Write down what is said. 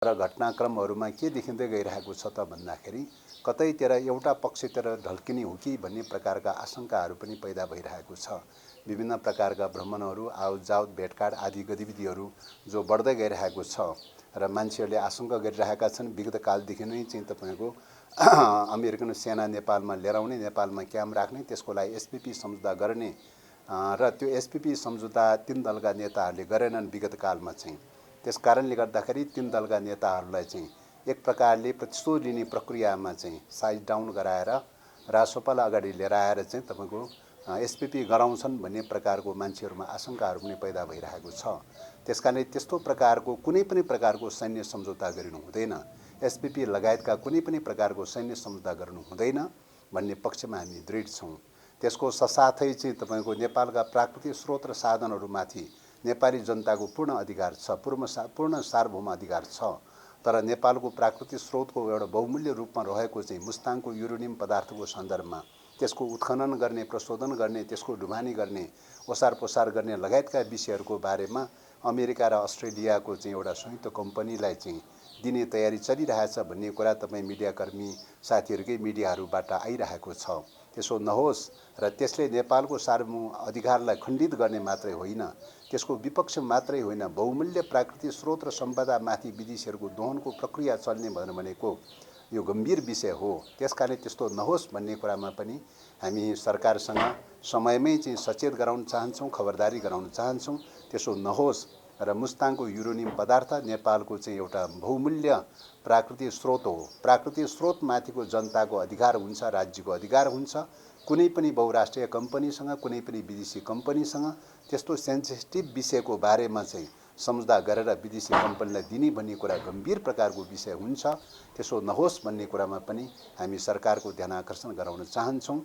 र घटनाक्रमहरूमा के देखिँदै गइरहेको छ त भन्दाखेरि कतैतिर एउटा पक्षतिर ढल्किने हो कि भन्ने प्रकारका आशंकाहरू पनि पैदा भइरहेको छ। विभिन्न प्रकारका भ्रमणहरू, आवतजावत, भेटघाट आदि गतिविधिहरू जो बढ्दै गइरहेको छ र मान्छेहरूले आशंका गरिरहेका छन् विगत कालदेखि नै चाहिँ तपाईँको अमेरिकन सेना नेपालमा लिएर आउने, नेपालमा क्याम्प राख्ने, त्यसको लागि एसपीपी सम्झौता गर्ने र त्यो एसपीपी सम्झौता तीन दलका नेताहरूले गरेनन् विगत कालमा चाहिँ। त्यस कारणले गर्दाखेरि तीन दलका नेताहरूलाई चाहिँ एक प्रकारले प्रतिशोध लिने प्रक्रियामा चाहिँ साइज डाउन गराएर रासोपालाई अगाडि लिएर आएर चाहिँ तपाईँको एसपीपी गराउँछन् भन्ने प्रकारको मान्छेहरूमा आशंकाहरू पनि पैदा भइरहेको छ। त्यसकारणले त्यस्तो प्रकारको कुनै पनि प्रकारको सैन्य सम्झौता गरिनु हुँदैन, एसपीपी लगायतका कुनै पनि प्रकारको सैन्य सम्झौता गर्नु हुँदैन भन्ने पक्षमा हामी दृढ छौँ। त्यसको साथै चाहिँ तपाईँको नेपालका प्राकृतिक स्रोत र साधनहरूमाथि नेपाली जनताको पूर्ण अधिकार छ, पूर्ण सार्वभौम अधिकार छ। तर नेपालको प्राकृतिक स्रोतको एउटा बहुमूल्य रूपमा रहेको चाहिँ मुस्ताङको युरेनियम पदार्थको सन्दर्भमा त्यसको उत्खनन गर्ने, प्रशोधन गर्ने, त्यसको ढुवानी गर्ने, ओसार पोसार गर्ने लगायतका विषयहरूको बारेमा अमेरिका र अस्ट्रेलियाको चाहिँ एउटा संयुक्त कम्पनीलाई चाहिँ दिने तयारी चलिरहेछ भन्ने कुरा तपाईँ मिडियाकर्मी साथीहरूकै मिडियाहरूबाट आइरहेको छ। त्यसो नहोस् र त्यसले नेपालको सार्वभौम अधिकारलाई खण्डित गर्ने मात्रै होइन, त्यसको विपक्ष मात्रै होइन, बहुमूल्य प्राकृतिक स्रोत र सम्पदामाथि विदेशीहरूको दोहनको प्रक्रिया चल्ने भनेको यो गम्भीर विषय हो। त्यसकारणले त्यस्तो नहोस् भन्ने कुरामा पनि हामी सरकारसँग समयमै चाहिँ सचेत गराउन चाहन्छौँ, खबरदारी गराउन चाहन्छौँ। त्यसो नहोस् र मुस्ताङको युरेनियम पदार्थ नेपालको चाहिँ एउटा बहुमूल्य प्राकृतिक स्रोत हो। प्राकृतिक स्रोतमाथिको जनताको अधिकार हुन्छ, राज्यको अधिकार हुन्छ। कुनै पनि बहुराष्ट्रिय कम्पनीसँग, कुनै पनि विदेशी कम्पनीसँग त्यस्तो सेन्सिटिभ विषयको बारेमा चाहिँ सम्झौता गरेर विदेशी कम्पनीलाई दिने भन्ने कुरा गम्भीर प्रकारको विषय हुन्छ। त्यसो नहोस् भन्ने कुरामा पनि हामी सरकारको ध्यान आकर्षण गराउन चाहन्छौँ।